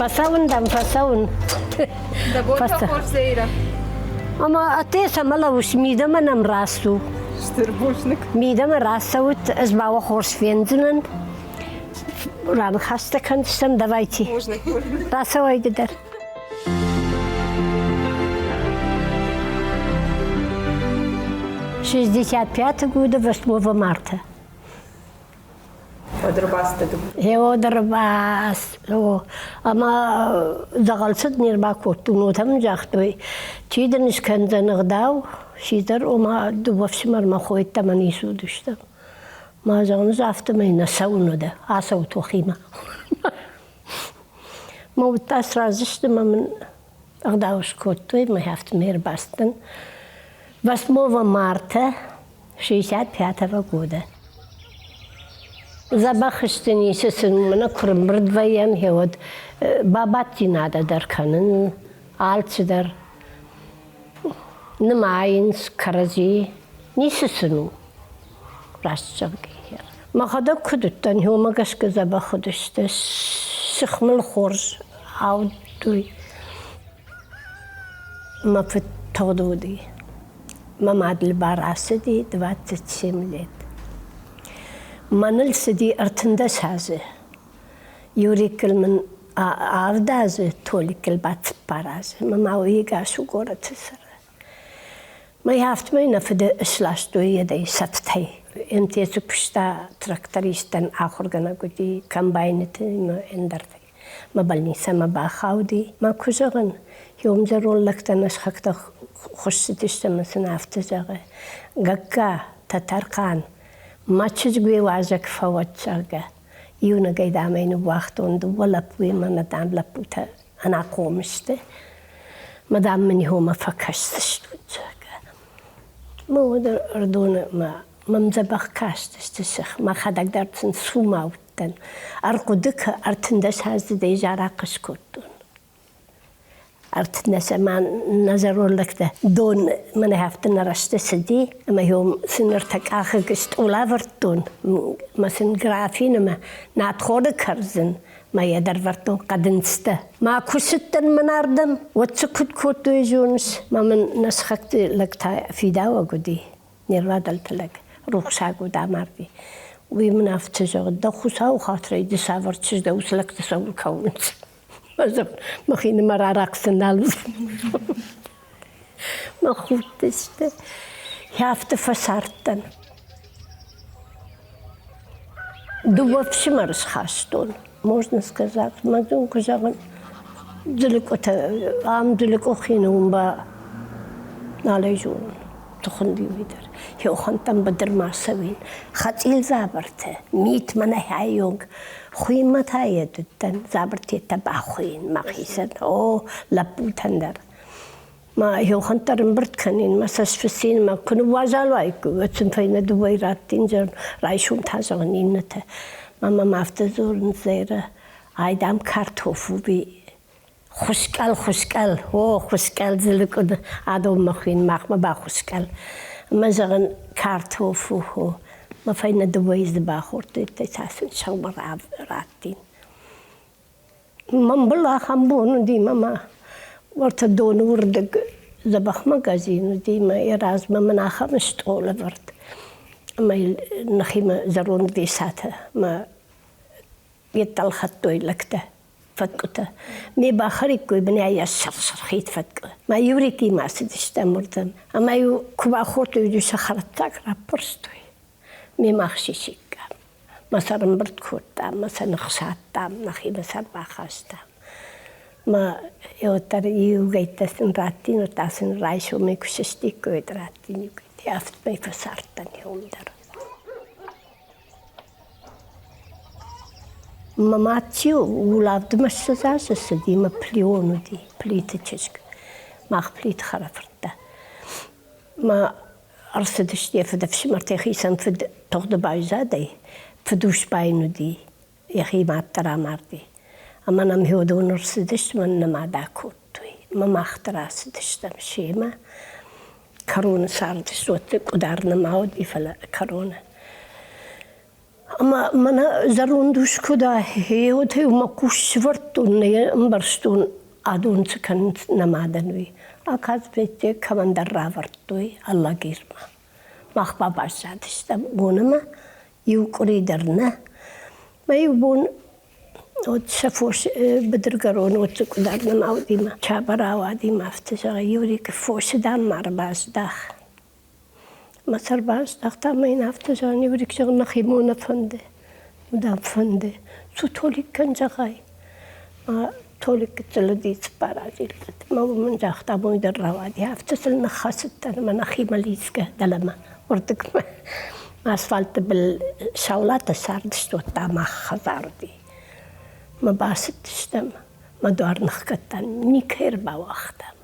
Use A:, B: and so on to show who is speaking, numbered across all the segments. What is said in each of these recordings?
A: Фӕцӕуын дӕм, фӕцӕуын.
B: Дӕ бонтӕ хорз, Заирӕ.
A: Ӕмӕ ӕдде цӕмӕ лӕууыс, мидӕмӕ нӕм рацу.
B: Стыр бузныг.
A: Мидӕмӕ рацӕут, ӕз ма уӕ хорз фендзынӕн. Раныхӕстӕ кӕндзыстӕм, давайте.
B: Бузныг, бузныг.
A: Рацӕуай ды дӕр. 65 года 8 марта.
B: Ӕрбацыд.
A: Гъе ӕрбац ӕмӕ дзӕгъӕлцыд не рбакодтон, уотӕ мын загътой, чи дын скӕндзӕн ӕгъдау, сидзӕр, ома дыууӕ фсымӕрмӕ хойттӕмӕ ницы уыдыстӕм. Ма зӕгъын, ӕз афтӕмӕй нӕ цӕуын уӕдӕ, ацӕут уӕхимӕ. Мӕ удта сразы сты мӕ мын ӕгъдау скодтой, мӕ афтӕмӕй ӕрбацыдтӕн. 8 марта 65 года. Дзӕбӕх сты, ницы сын мӕнӕ куы рымбырд вӕййӕм, гъеуӕд бабадтинадӕ дӕр кӕнын, алцыдӕр. Нымайынц кӕрӕдзи, ницы сын у, раст зӕгъгӕйӕ. Мӕхӕдӕг куыд уыдтӕн, уымӕ гӕсгӕ дзӕбӕх уыдысты, сых мыл хорз аудтой. Мӕ фыд тыгъд уыди. Мӕ мадыл бар ацыди 27 лет. Мӕныл цыди 13 азы. Юрикыл мын авд азы, Толикыл ба цыппар азы. Мӕ ма уый ӕгас у горӕты цӕры. Мӕ афтӕмӕй нӕ фыды сластой йедӕй сӕфтӕй. МТС-ы куыста трактористтӕн ахуыргӕнӕг уыди комбайныты ӕмӕ ӕндӕртӕй. Мӕ больницӕмӕ бахауди. Мӕ куы зӕгъын, еумзӕрон лӕгтӕ нӕ сыхӕгтӕ хуыссыдысты ӕмӕ сын афтӕ зӕгъы: Гӕгка, Тӕтӕрхъан, мӕ чызг уе уазӕг фӕуӕд, зӕгъгӕ. Иунӕгӕй, дам, ӕй ныууагътон дыууӕ лӕппуйы ӕмӕ, дам, лӕппутӕ ӕнахъом сты. Мӕ, дам, мын иумӕ фӕкӕсдзыстут, зӕгъгӕ. Мӕ уӕд ӕрдоны мӕ мӕм дзӕбӕх кастысты сых, мӕхӕдӕг дӕр сын цума уыдтӕн. Ӕрхъуыды кӕ, 13 аздзыдӕй зарахъ скодтон. 13 ӕмӕ нӕ зӕронд лӕгтӕ дон мӕнӕ афтӕ нӕ рӕзты цыди, ӕмӕ йом сын ӕртӕкъахыг стъол ӕвӕрдтон, мӕ сын графин ӕмӕ надхоры кӕрдзын, мӕ йӕ дӕр вӕрдтон хъӕдындзтӕ. Ма куы цыдтӕн мӕн ардӕм, уӕд цы куыд кодтой, зоныс? Мӕ мын нӕ сыхӕгты лӕг та фидауӕг уыди. Не рвадӕлты лӕг рухсаг уыд, амарди. Уый мын афтӕ зӕгъы, дӕ Хуыцауы хатырӕй ды цавӕр чызг дӕ, уыцы лӕгтӕ цӕуыл кӕуынц? Мӕхинымӕр арахъ сын нал уыдзӕн. Мӕ худтысты. Афтӕ фӕцардтӕн. Дыууӕ фсымӕры схастон, можно сказать. Мӕ дын куы зӕгъын, Дзылыкъотӕ, ам Дзылыкъохины уым ба нал ӕй зонун. Тухунди уый дӕр. Хеохӕнттӕм быдырмӕ цӕуин. Хӕцъил дзабыртӕ, мит мӕнӕ хӕйонг. Хуыйынмӕ та йӕ уыдтӕн, дзабыртӕ бахуыйын мӕхицӕн. О, лӕппутӕн дӕр. Ма хеохӕнттӕ ӕрӕмбырд кӕнин, мӕ сӕ сфыссин, мӕ куы ныууазал уаиккой, уӕд сын фӕйнӕ дыууӕйы раттин, зӕгъын, райсом та зӕгъын иннӕтӕ. Ма мӕм афтӕ дзурынц, Зӕйрӕ, ай, дам, картоф у, хуыскъӕл, хуыскъӕл, о, хуыскъӕл дзылыкъуыд адонмӕ хуин, махмӕ ба хуыскъӕл. Ӕмӕ зӕгъын, картоф у, о, мӕ фӕйнӕ дыууӕйы дзы бахордтой, та сын сӕумӕ раттин. Мӕнбыл ахӕм бон уыди, мӕ ма уӕртӕ доны уырдыг дзӕбӕх магазин уыди, мӕ йӕ размӕ мын ахӕм стъол ӕвӕрд. Ӕмӕ йыл нӕхимӕ зӕронд бесатӕ мӕ йедтӕ ӕлхӕдтой лӕгтӕ фӕткъуытӕ. Ме бахӕриккой бынӕй йӕ сырх-сырхид фӕткъуы. Мӕ иурикимӕ ацыдыстӕм уырдӕм. Ӕмӕ-иу куы бахордтой, уыди сӕ хӕрдтаг раппӕрстой. Мемӕ ӕхсисиккам. Мӕ сӕр ӕмбырд кодтам, мӕ сӕ ныхсадтам, нӕхимӕ сӕ бахастам. Ма уӕддӕр иугӕйттӕ сын раттин, уӕдта сын райсомӕй куы сыстиккой, уӕд раттин иугӕйттӕ. Афтӕмӕй фӕцардтӕн уым дӕр. Мӕ мад чи у, улӕфтмӕ 20 азы цыди мӕ Плион уыди, Плиты чызг. Мах Плиты хӕрӕфырттӕ. Мӕ ӕрцыдысты йӕ фыдӕфсымӕртӕй хицӕн фыд тыгъды баззадӕй, фыдус байын уыди, йӕхи мад дӕр амарди. Ӕмӕ нӕм уыдон ӕрцыдысты мӕ нӕ мад акодтой. Ӕмӕ мах дӕр ацыдыстӕм семӕ. Кӕроны цардысты, уӕд къуыдар нӕма уыди, фӕлӕ кӕроны. Ӕмӕ мӕнӕ зӕронд ус куы дӕ, гъеуӕд-иу мӕ хъус сывӕрдтон, нӕ йӕ ӕмбӕрстон, адон цы кӕнынц нӕ мадӕн, уый. Оказывается, кӕмӕндӕр равӕрдтой Алагирмӕ. Мах ба баззадыстӕм Гонамӕ, иу къуыри дӕр нӕ. Мӕ иу бон уӕд сӕ фос быдыргӕрон уыд къуыдар нӕма уыди мӕ Чабӕ рауади мӕ афтӕ зӕгъы, Юрик, фосы дам ма ӕрбаздах. Мӕ сӕр баздӕхта ӕмӕ йын афтӕ зӕгъын, Юрик, зӕгъын, нӕхимӕ нӕ фӕнды, дам фӕнды. Цу Толиккӕн зӕгъай. Ма Толик гыццыл уыди, цыппар азы Мӕ уымӕн загъта, абон дӕр рауади. Афтӕ сыл ныххӕцыдтӕн ӕмӕ нӕхимӕ лидзгӕ дӕлӕмӕ, уырдыгмӕ. Асфальты был Саулатӕ цардысты, уӕдта мах хӕдзар уыди. Мӕ бацыдыстӕм, мӕ дуар ныхгӕдтам, никӕй ӕрбауагътам.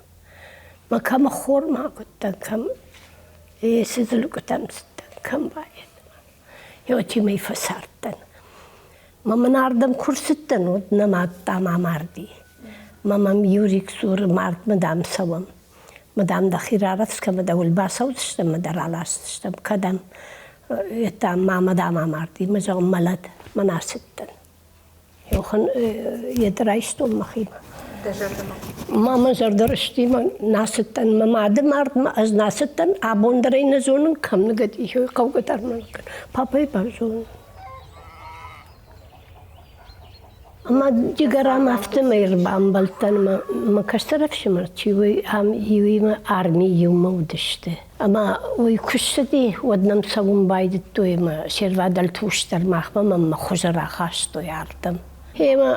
A: Мӕ кӕм ӕххормаг уыдтӕн, кӕм цы дзылыкъытӕм цыдтӕн, кӕм баедмӕ. Еутемӕй фӕцардтӕн. Мӕ мын ардӕм куы рцыдтӕн, уӕд нӕ мад, дам, амарди. Мӕ мӕм Юрик дзуры, мардмӕ, дам, цӕуӕм. Мӕ, дам, дӕхи рарӕвдз кӕн, мӕ дӕуыл бацӕудзыстӕм, мӕ дӕ раласдзыстӕм. Кӕдӕм? Дам, мамӕ, дам, амарди. Мӕ зӕгъын, мӕлӕт, мӕн ацыдтӕн. Йохан йед райстон мӕхимӕ.
B: Дӕ зӕрдӕмӕ?
A: Ма мӕ зӕрдӕ рысти, мӕ нацыдтӕн мӕ мады мардмӕ ӕз нацыдтӕн, абон дӕр ӕй нӕ зонын, кӕм ныгӕд ис, уый хъӕугӕ дӕр мӕ кӕн. Папӕйы базонын. Ӕмӕ Дигорам афтӕмӕй ӕрбамбӕлдтӕн ӕмӕ мӕ кӕстӕр ӕфсымӕр чи уый, ам иуимӕ армийы иумӕ уыдысты. Ӕмӕ уый куы ссыди, уӕд нӕм цӕуын байдыдтой ӕмӕ се рвадӕлты ус дӕр махмӕ мӕнмӕ хуызы рахастой ардӕм. Гъемӕ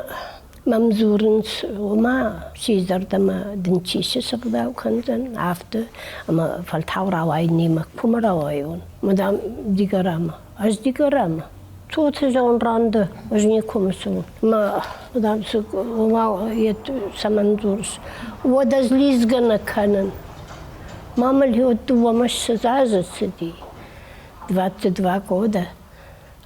A: мӕм дзурынц, ома сидзӕр дӕ дын чи сыгъдау кӕндзӕн, афтӕ, ӕмӕ фӕлтау рауай немӕ, куы рауайон. Мӕ дам, Дигорамӕ. Ӕз Дигорамӕ. Цоты зӕгъын ран дӕ, ӕз никуы цӕуын. Мӕ, дам, ома, цӕмӕн дзурыс? Уӕд ӕз лидзгӕ нӕ кӕнын. Мама лед дыууӕмӕ 20 азы цыди, 22 года.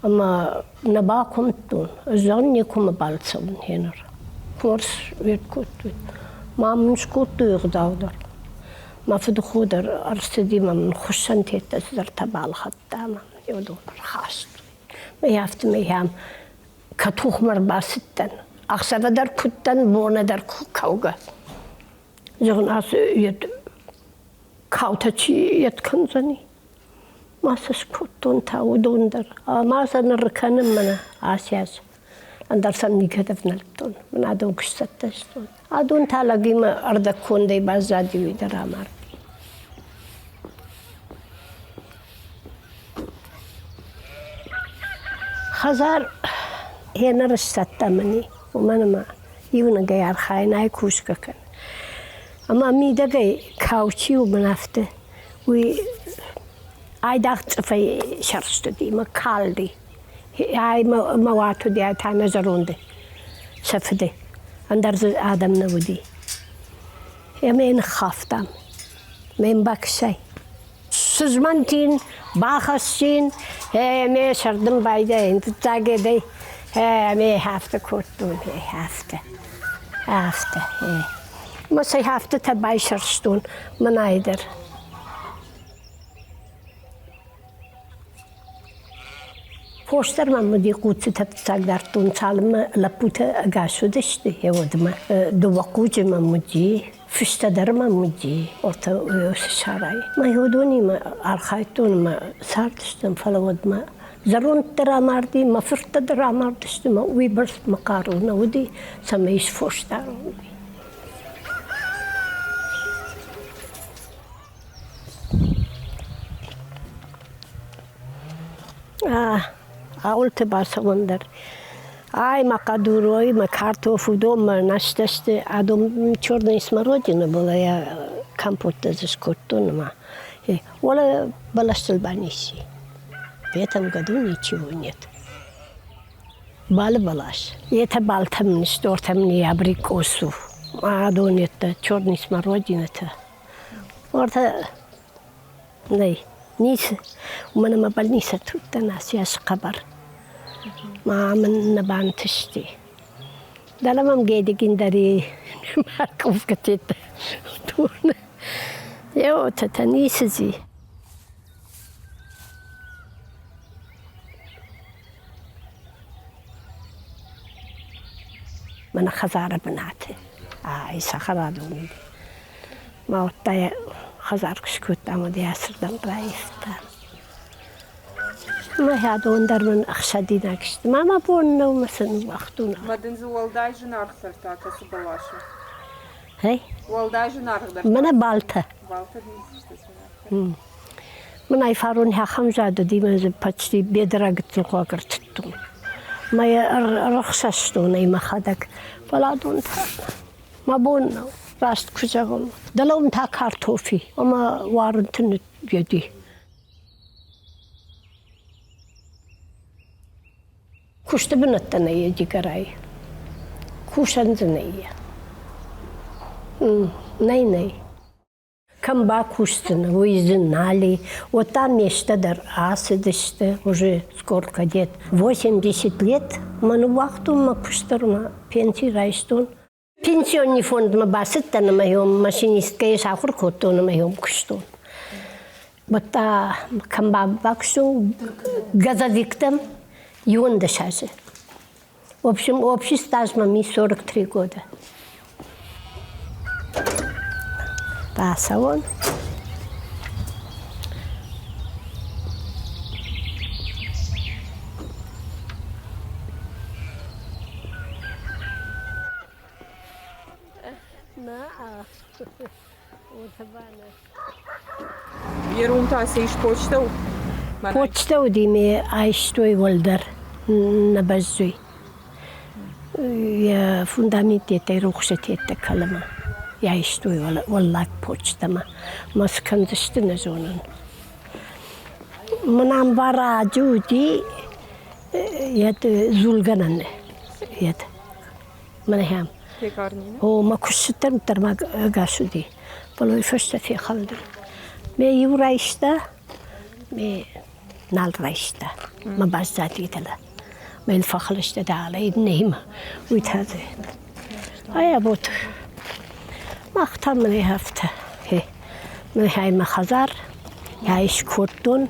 A: Ӕмӕ нӕ бакуымдтон. Ӕз зӕгъын, никуы мӕ балцӕуын гъеныр. Хорз уед кодтой. Ма мын скодтой ӕгъдау дӕр. Мӕ фыдыхо дӕр ӕрцыди мӕ мын хуыссӕнтеттӕ цыдӕртӕ балхӕдта ӕмӕ мын уыдон ӕрхастой. Мӕ афтӕмӕй ам катухмӕ ӕрбацыдтӕн. Ӕхсӕвы дӕр куыдтӕн, боны дӕр кӕугӕ. Зӕгъын, ацы йед каутӕ чи йед кӕндзӕни? Ма сӕ скодтон та уыдон дӕр. Ма сӕ ныр кӕнын мӕнӕ ацы аз. Ӕндӕр сӕм никӕд ӕвнӕлдтон. Мӕн адон куы сцӕттӕ сты. Адон та лӕгимӕ ӕрдӕгкондӕй баззади, уый дӕр амарди. Хӕдзар гъеныр сцӕттӕ мын и, уымӕн ӕмӕ иунӕгӕй архайын ӕй кусгӕ кӕн. Ӕмӕ мидӕгӕй кау чи у мын афтӕ, уый айдагъ цъыфӕй сӕрст уыди мӕ калди. Ай мӕ уат уыди, ай та нӕ зӕронды сӕ фыды. Ӕндӕр дзы адӕм нӕ уыди. Ӕмӕ йӕ ныххафтам. Ме мбӕхсӕй. Сызмӕнтин, бахӕссин, ӕмӕ сӕрдын байдайын фыццагедӕй, ӕмӕ афтӕ кодтон, афтӕ, афтӕ. Мӕ сӕ афтӕтӕ байсӕрстон мӕнӕй дӕр. Фос дӕр мӕм уыди хъуццытӕ фыццаг дардтон, цалынмӕ лӕппутӕ ӕгас уыдысты, уӕдмӕ. Дыууӕ хъуджы мӕм уыди, фыстӕ дӕр мӕм уыди, ортӕ сарайы. Мӕ уыдонимӕ архайдтон ӕмӕ цардыстӕм, фӕлӕ уӕдмӕ зӕронд дӕр амарди, мӕ фырттӕ дӕр амардысты, мӕ уыйбӕрц мӕ хъару нӕ уыди, цӕмӕй сфос дарон. Ауылты бацӕуӕн дӕр. Ай, мӕ хъӕдурой, мӕ картоф, уыдон мӕ нӕстӕ сты. Адон черная смородина была, я компоттӕ дзы скодтон ӕмӕ уӕлӕ бӕлӕстыл баниси. В этом году ничего нет. Балы бӕлас. Етӕ балтӕ мын стортӕ мын абрикос у. Адон еттӕ черный смородинатӕ. Уӕртӕ нӕй, ницы. Уымӕн ӕмӕ больницӕ уыдтӕн ацы аз хъӕбӕр. Ма мын нӕ бантысти. Дӕлӕ мӕм Гедигин дӕр и морковкӕтетӕ турны. Еотӕтӕ ницы дзи. Мӕнӕ хӕдзары бынаты. Ай цӕхӕрадон Ма уӕдта хӕдзар куы скодта ӕмӕ дӕ ацырдӕм раивта. Мӕ адон дӕр мын ӕхсадинаг сты. Ма мӕ бон нӕу мӕ сын ныууагътон.
B: Мӕ дын дзы уӕлдай зынаргъдӕр та кӕцы бӕлас у?
A: Эй?
B: Уӕлдай зынаргъдӕр.
A: Мӕнӕ балтӕ.
B: Балтӕ дын сты зынаргъдӕр.
A: Мын ай фарон ахӕм зад уыди, мӕ дзы почти бедра гыццыл хъуаг ӕртыдтон. Мӕ йӕ ӕрӕхсӕстон ӕй мӕхӕдӕг. Фӕлӕ адон та мӕ бон нӕу, раст куы зӕгъон. Дӕлӕ уым та картофи ӕмӕ уарынты ныййеди. Куысты бынӕттӕ нӕй Дигорайы. Кусӕн дзы нӕй. Нӕй, нӕй. Кӕм бакусдзынӕ, уый дзы нал и. Вот там место дӕр ацыдысты уже сколько лет. 80 лет мӕ ныууагътон мӕ куыст дӕр ма пенси райстон. Пенсионный фондмӕ бацыдтӕн ӕмӕ йӕм машинисткӕйы сахуыр кодтон ӕмӕ йӕм куыстон. Уӕдта кӕм бакуыстон газовиктӕм 11 азы. В общем, общий стаж мӕм и 43 года. Бацӕуон.
B: Ерум та цы ис почтӕ у?
A: Почтӕ уыди ме айстой уӕлдӕр нӕ бӕззой. Йӕ фундаментетӕй рухсытеттӕ кӕлӕмӕ. Йӕ айстой уӕллаг почтӕмӕ. Мӕ цы кӕндзысты нӕ зонын. Мӕн ам бараджы уыди йӕд дзулгӕнӕн йӕд. Мӕнӕ ахӕм. О, мӕ куыстытӕм дӕр ма ӕгас уыди, фӕлӕ уый фӕстӕ фехӕлди. Ме иу райста, ме нал райста. Мӕ баззади дӕлӕ. Мӕ йын фӕхыл сты дӕлӕ иннӕимӕ. Уый та дзы. Ай абот. Мах та мын афтӕ. Мӕ мӕ хӕдзар, ӕй скодтон.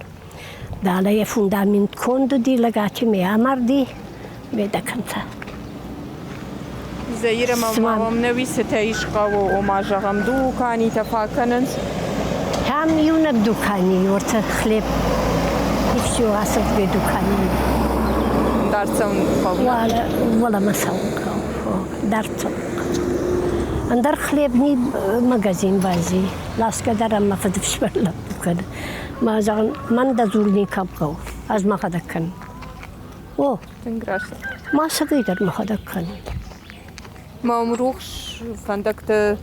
A: Дӕлӕ йӕ фундамент конд уыди, лӕгати ме амарди, ме до конца.
B: Заира ма уӕм нӕ уисытӕ ис хъӕуы, ома зӕгъӕм, дуканитӕ фӕкӕнынц?
A: Там иунӕг дукани, уӕртӕ хлеб. И все, ацырдгӕй дукани.
B: Дард цӕуын хъӕуы?
A: Уӕлӕмӕ цӕуын хъӕуы. Дард цӕуын хъӕуы. Ӕндӕр хлебный магазин бази. Ласгӕ дӕр ӕмӕ фыдыфсымӕр лӕппу кӕны. Ма зӕгъын, мӕн дӕ дзул никӕм хъӕуы, ӕз мӕхӕдӕг кӕнын. О,
B: Тынг раст.
A: Ма сӕгӕй дӕр мӕхӕдӕг кӕнын.
B: Ма уым рухс фӕндӕгты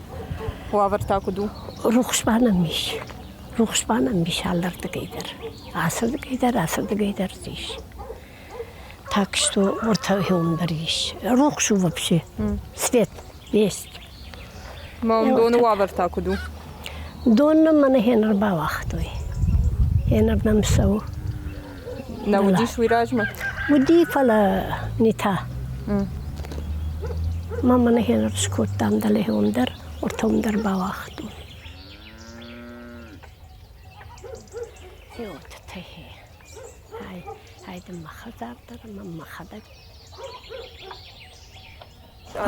B: уавӕр та куыд у?
A: Рухс ма нӕм ис. Рухс ма нӕм ис алырдыгӕй дӕр. Ацырдыгӕй дӕр, ацырдыгӕй дӕр ис. Так что уӕртӕ дӕр ис. Рухс у вообще. Свет есть.
B: Ма уым доны уавӕр та куыд у?
A: Дон нӕм мӕнӕ хеныр бауагътой. Хеныр нӕм цӕуы.
B: Нӕ уыдис уый размӕ?
A: Уыди, фӕлӕ не та. Ма мӕнӕ хеныр скодтам дӕлӕ уым дӕр, уӕртӕ уым дӕр бауагътон.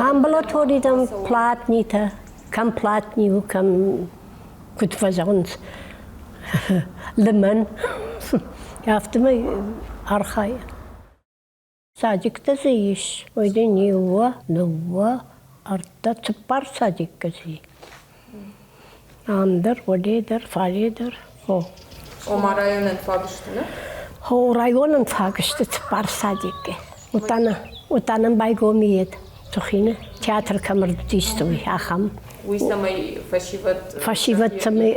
A: Амбулатори, дам, платнитӕ, кӕм платни у, кӕм куыд фӕзӕгъынц, лымӕн. Афтӕмӕй архайы. Садиктӕ дзы ис. Ой дын иуӕ, дыууӕ, ӕртӕ, цыппар садиккӕ дзы и. Ам дӕр, уӕле дӕр, фале дӕр. О.
B: Ома районӕн фаг сты, нӕ?
A: О, районӕн фаг сты цыппар садикки. Уыдта нӕ. Уӕдта нӕм байгом ед Тухины театр кӕм ӕрдистой, ахӕм.
B: Уый цӕмӕй фӕсивӕд
A: Фӕсивӕд цӕмӕй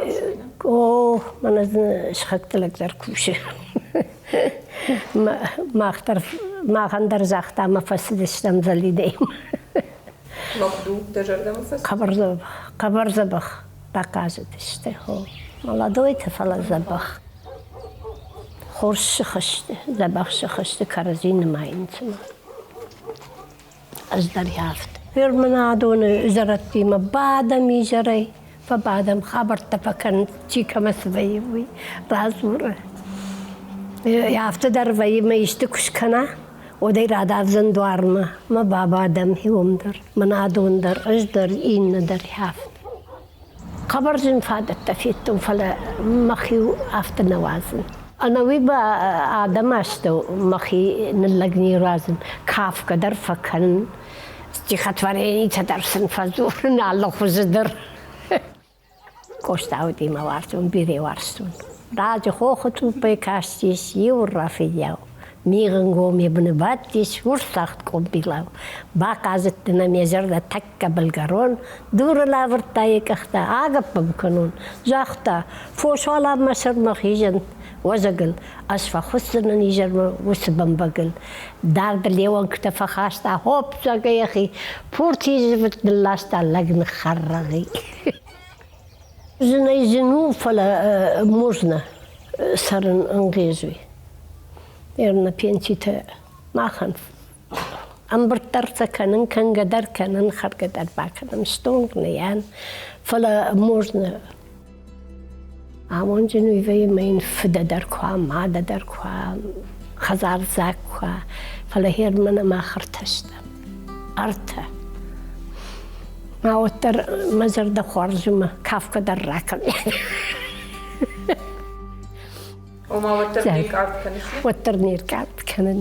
A: о, мӕнӕ сыхӕгты лӕг дӕр кусы. Мах дӕр махӕн дӕр загъта ӕмӕ фӕцыдыстӕм Зӕлинӕимӕ.
B: Махду дӕ зӕрдӕмӕ фӕцыд?
A: Хъӕбӕр хъӕбӕр дзӕбӕх бахъазыдысты. Молодойтӕ, фӕлӕ дзӕбӕх. Хорз сыхӕсты, дзӕбӕх сыхӕсты кӕрӕдзи нымайынц ӕмӕ ӕз дӕр афтӕ. Фермӕнадоны зӕрӕдтимӕ бадӕм изӕрӕй, фӕбадӕм, хабӕрттӕ фӕкӕнынц, чи кӕмӕ цы вӕййы, уый радзуры. Афтӕ дӕр вӕййы, мӕ исты куы скӕна, уӕд ӕй радавдзӕн дуармӕ, мӕ бабадӕм уым дӕр, мӕн адон дӕр, ӕз дӕр, иннӕ дӕр афтӕ. Хъӕбӕр зын фадӕттӕ федтон, фӕлӕ мӕхи афтӕ нӕ уадзын. Ӕнӕуи ба адӕмы астӕу мӕхи ныллӕг не руадзын, кафгӕ дӕр фӕкӕнын, стихотворенитӕ дӕр сын фӕдзурын алы хуызы дӕр. Къоста уыди мӕ уарзон, бирӕ уарзтон. Раджы хохы цъуппӕй кастис иу рафыййау. Мигъынгом йӕ быны бадтис урсагъд къомбилау. Бахъазыдтӕн ӕм йӕ зӕрдӕ тӕккӕ былгӕрон, дурыл авӕрдта йӕ къӕхтӕ, агӕпп ӕм кӕнон. Загъта, фос уал мӕ сӕрмӕ хизӕнт уӕзӕгыл, ӕз фӕхуысдзынӕн изӕрмӕ уыцы бӕмбӕгыл. Дард леуӕнгтӕ фӕхаста, хоп, зӕгъгӕ, йӕхи пуртийы зывытт нылласта, лӕг ныххӕррӕгъ и. Зынӕй зын у, фӕлӕ можно цӕрын ӕнгъезуй. Ерна пенситӕ махӕн ӕмбырд дӕр сӕ кӕнын, кӕнгӕ дӕр кӕнын, хӕргӕ дӕр бакӕнӕм, стонг нӕ фӕлӕ можно Амонджын уый вӕййы ӕмӕ йын фыдӕ дӕр куы уа, мадӕ дӕр куы уа, хӕдзардзаг куы уа, фӕлӕ Герман ӕмӕ ӕртӕ стӕм. Ӕртӕ. Ма уӕддӕр мӕ зӕрдӕ хорз у, мӕ кафгӕ дӕр ракӕнин.
B: Ома уӕддӕр не ркъард кӕныс?
A: Уӕддӕр не ркъард кӕнын.